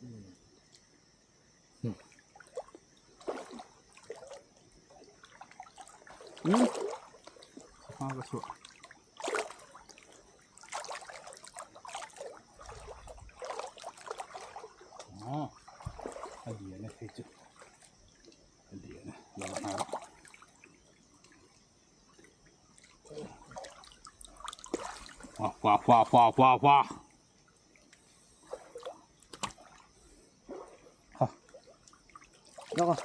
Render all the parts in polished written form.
Hmm. Sangha ka chhuah. Ah, a lian e hei chu. A lian e, la la nghal rawh. Wah wah wah wah wah wah. Ha. Lawk a.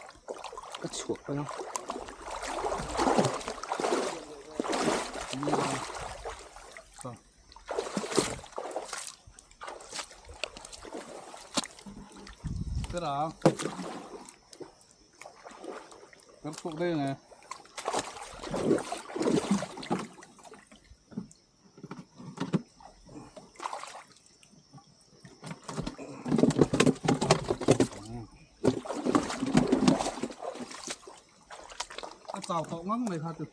Ka chhuah paih a. Tara. Kan chhuak daih ang e. A chau tawh ngang mai kha chu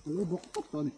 a lo bawk tawp tawh a ni.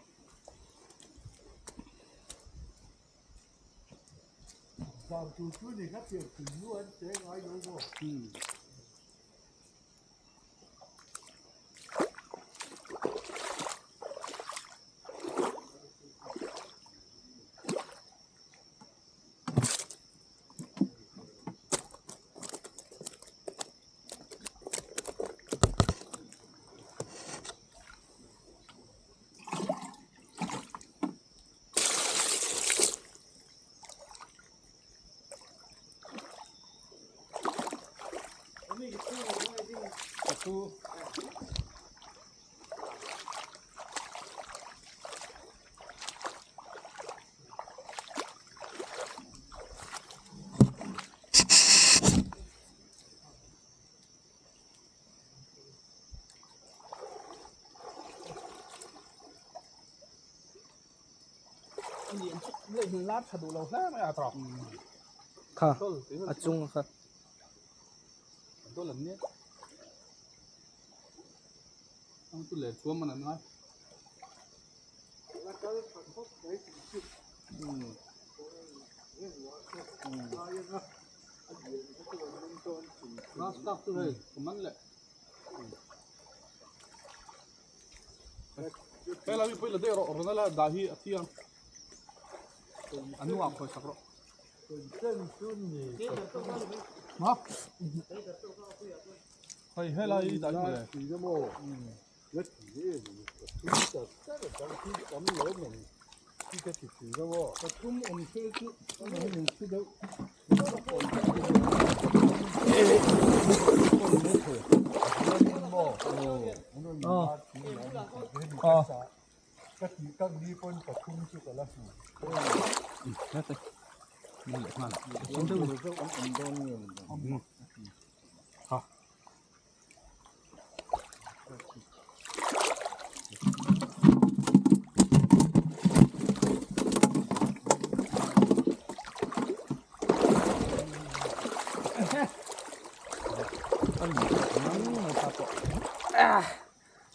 Kha a chung kha.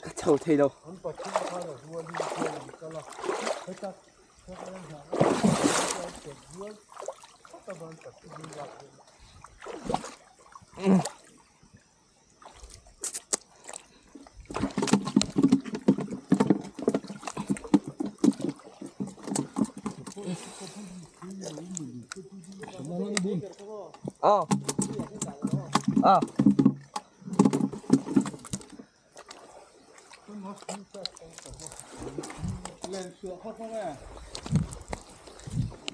Ka chho thei lo. Ờ. Ờ.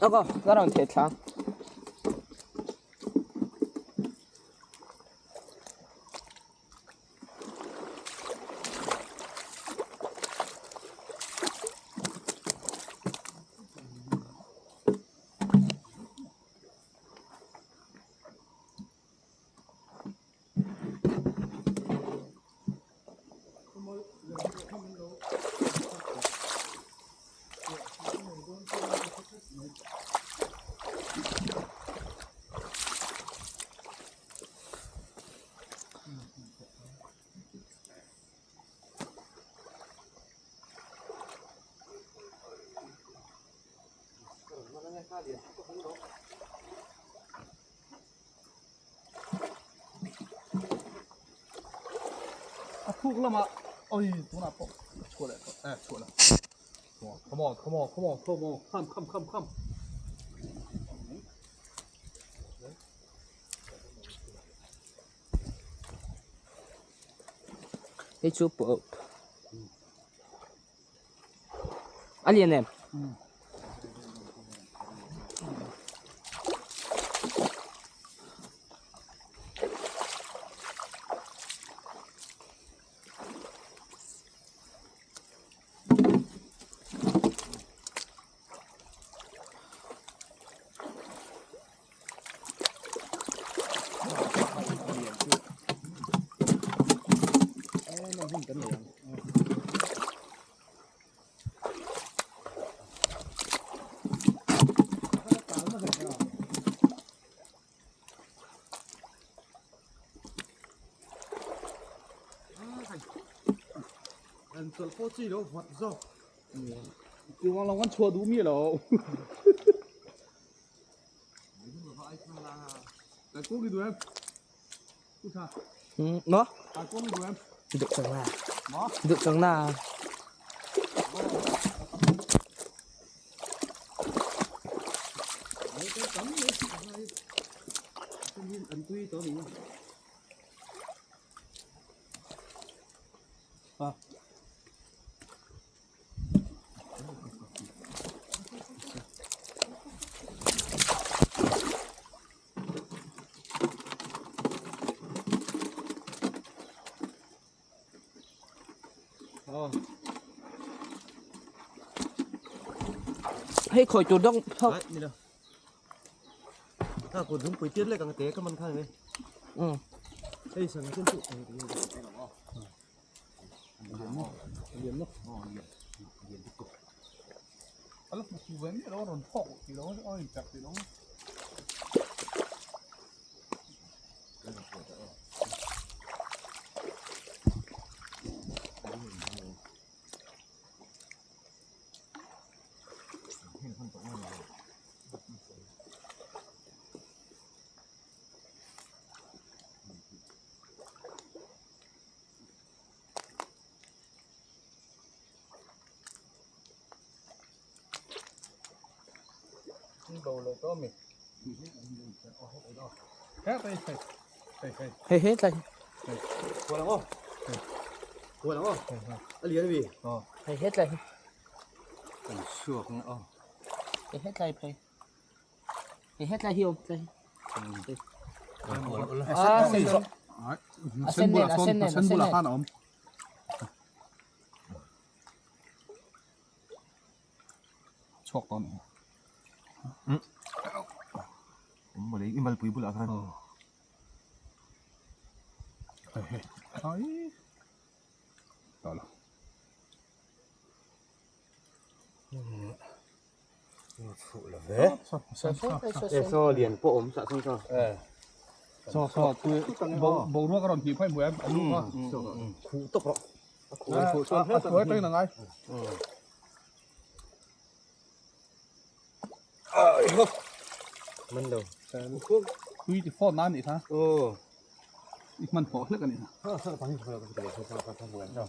Ako, ka rawn theh thla. thuk lamah oi tunah pawh a chhuah leh tawh e chhuah lo come on come on come on come on come come come come Hei chu pawh a lian em? Tiwang lo kan chhuah duh mi lo. Nó được chẳng là được chẳng là Hei khawi tur dawng phawk. Đấy, đi đâu. Ta còn đúng quỷ tiết lại càng té các măn khang này. Ừ. Ê, sao nó chân trụ. Hei hết rồi. Qua lắm không? Qua lắm không? Ăn liền đi. Hei hết rồi. Suak na oh. Hei hết rồi phei. Hei hết rồi hiểu rồi. À, sen A sen bula sawn a sen bula khan a awm. Chhuak tawh a ni. Mà lấy cái malpui bula khan. Hei hei. Ai. Tawh lo. Ê, sao liền po ốm sợ không sao? Saw saw tui boruak a rawn hnih phai hmuh em a lu kha. Khu tốc rồi. Khu A khuai atangin a ngai. Mình đâu. Tui ti phone na a nih kha. Ồ. I hman pawh hlek a nih kha. Sao sao sao sao sao sao sao sao.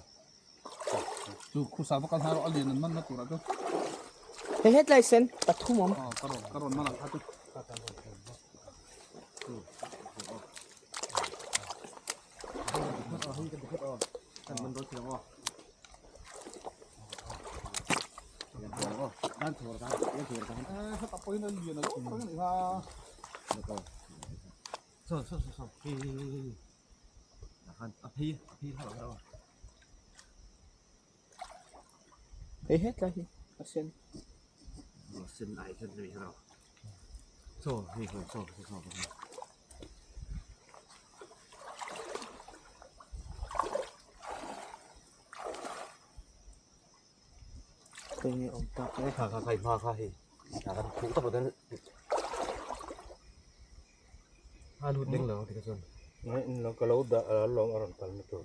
Chu khusa vak a hnar a lian an man na turah chu. Hei hết rồi sen pathum awm. Aw ka rawn ka rawn man ang kha chu. Heta pawhin a lian a lo reng a nih kha. Sao sao sao sao. Hi hi hi hi. Khan a phi a phi thalo thalo. Hei hết rồi a sen. Sen ai sen này thalo. Sao hi hi sao sao sao. Khawi nge awm tak e. Kha kha khai hma kha hei. Kan khuh tak lo ten. A lut ding lo ti ka chuan. Ngai in lo ka lo dah a lawng a rawn kal na tur.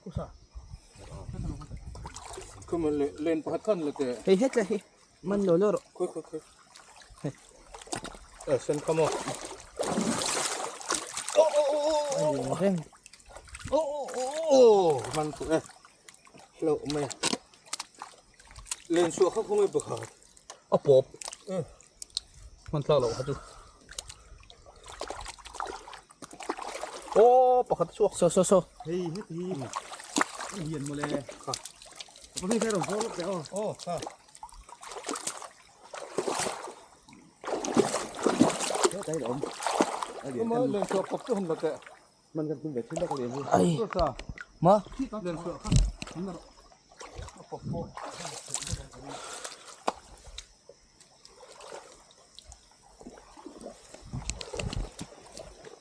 Khusa. Khuma le len pakhat khan la teh. Hei het lai hi man lo lo rawh. Khawi khawi khawi. A sen kha maw. A lian reng. Oh, man tu eh. Lo mai. Len suah kha khawng pakhat. A pawp. Man tlak lo kha chu. Oh, pakhat chhuak. So so so. Hei het hi. Hian mawle. Kha. Ka hei ron zo te o. Oh, kha. Cái đó. Mà len suah pawp chu han la teh. Man kan tum ve thin tak lian hi. Ai. Chu sa. Ma. Len suah kha. Han la A pawp pawh.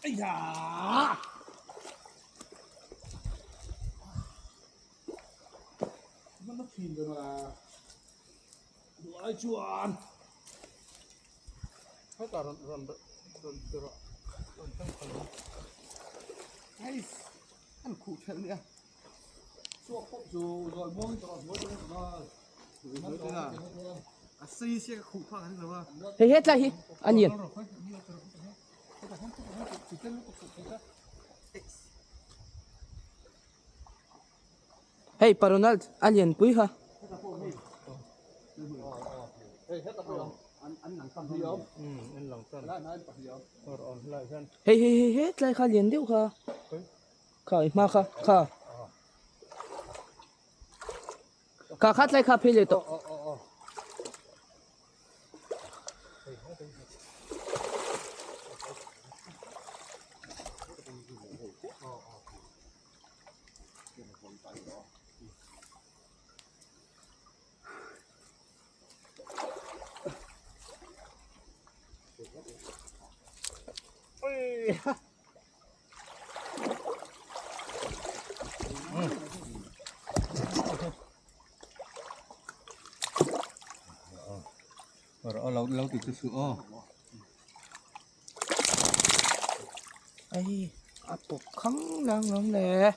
Ai da. Nó chìm rồi mà. Đuổi ai chuan. Hết cả run run run run run trong phần. Hay. Ăn khủ thật nè. Suộc pop dù rồi muông rồi muông rồi. A sei se ka khu pha kan lo wa. Hei het lai hi. An yen. Hei pa Ronald a lian pui kha. Hei hei hei het lai kha lian deuh kha. Kha i hma kha kha. Kha khat lai kha phei leh tawh. Rồi lâu lâu thì sự o. Ai a pawp khang lang lawm le.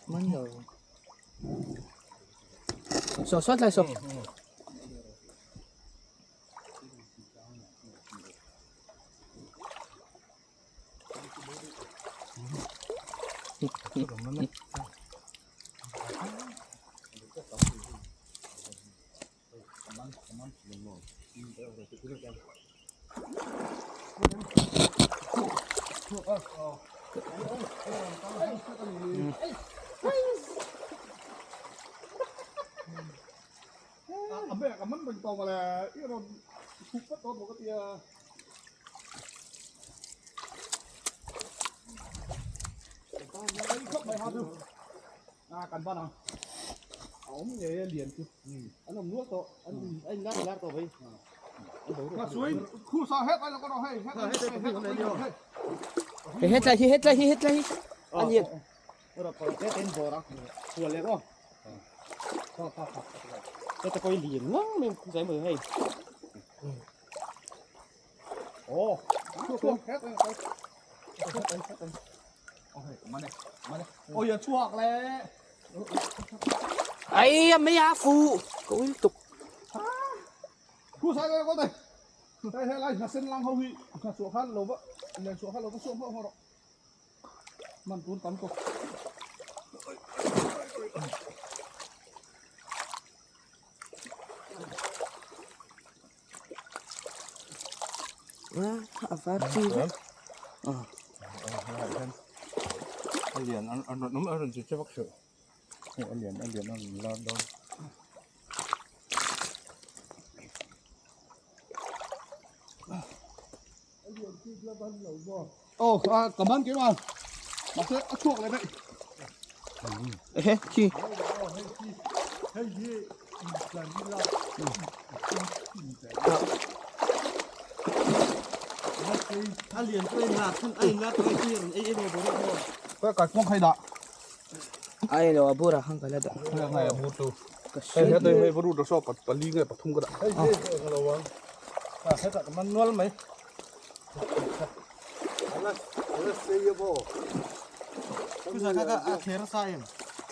Man lo. So so lai so. À mẹ cả mất mình tàu mà là ít rồi chụp mất đó một cái tia. À cần bao nào? Ống vậy liền chứ. Anh làm nuốt to, anh anh lát lát to vậy. Mà suối khu sao hết anh có đâu hay hết hết hết hết. Hei het lai hi het lai hi het lai hi. An yen. Rồi còn cái tên bò đó. Của lẹ đó. Cái ta coi liền lắm mình không dám mở hay. Ồ, chuộc hết rồi. Ôi giờ chuộc lẹ. Ai mấy á phụ. Cố tục. Khu sao đây con này. Đây đây đây là sen lang hậu huy. Là chuộc khát lẩu vợ. Là chuộc khát lẩu có chuộc không đó. Màn tuôn tắm cô. A var chi. Anh liền ăn ăn nó ăn chỉ cho bác sữa. Anh liền ăn lo đó. Ồ, cảm ơn cái mà. Mà sẽ chuộc lại vậy. Ê chi. A liền quên là thân anh lát cái kia anh em bố đó. Cái cái con khay đã. Ai lo bura hang kala da. Cái này bút tu. Cái hết đây hay bút đó sao bật bật ly cái bật thung cái đã. Hey, hey, à hết cả manual mấy. Cứ giờ các à thế nó sai.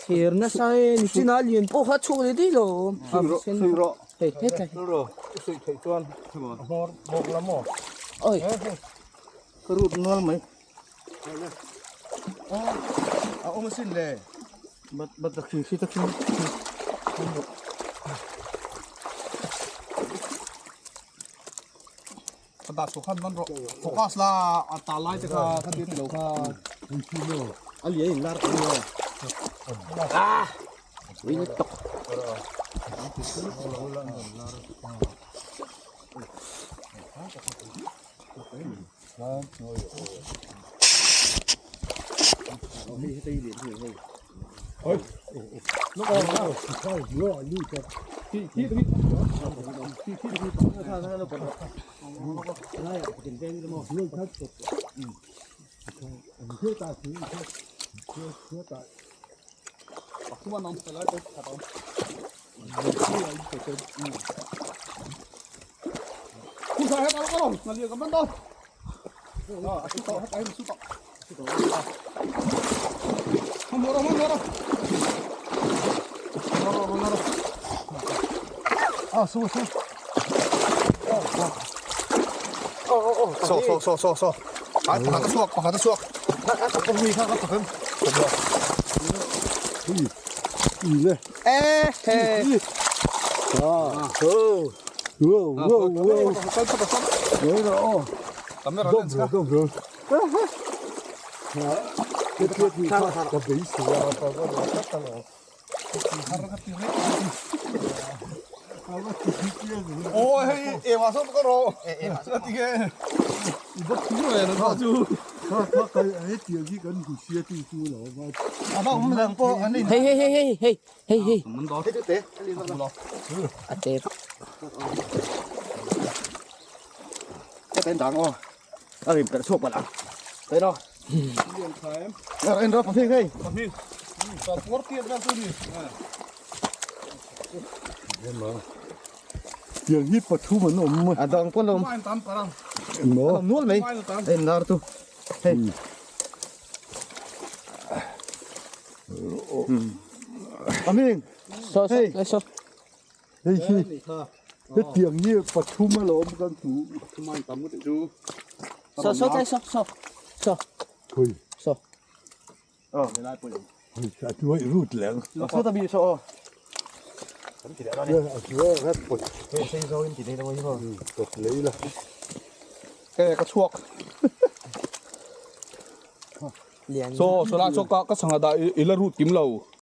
Thir na sai ni china lian pawh kha chhuak leh daih lo. Suy rõ, suy rõ. Hei hetlai. Ro, i suih theih chuan a hmawr bawk la maw? Oi. Ka rut nual mai. A awm asin le. Bat bat a khi khi ta khi. Ka dah chhuah khan man rawh. Focus la a ta lai te kha kha ti lo kha. A lian in lar ang maw? Ah! Ui ni tok. So so so so so. Ai pakhat a chhuak pakhat a chhuak. Eh he. Camera lens kha. Ôi hei em à sao có rồi. Nó thì ghê. Bất cứ rồi nó chú. À đâu cũng làm po anh đi. Hei hei hei hei hei hei hei. Mình đó. Thế thế. A te. Cái tên đằng ô. A rim ka chhuak palh ang. Tới đâu? Em đó phim hei. Phim. Còn quốc tiệt ra tôi đi. Tiang hi pathum an awm mai. A dang pawn awm. Mai tam parang. Engmaw? A awm nual mai. Mai tam. Hei nar tu. Hei. Aming. So so Hei. so. Hei hi he tiang hi pathum a lo awm kan tu. Mai tam cái chú. So so so so. So. Thui. So. Ờ. Hei a chuai rut leng. So ta bi so. A chuai rat pawh. Hei sei zo in ti dei lo hi ho. Tawp lei la. Cái cái chuộc. Lian. So so la cho ka ka sanga da ila rut kim lo.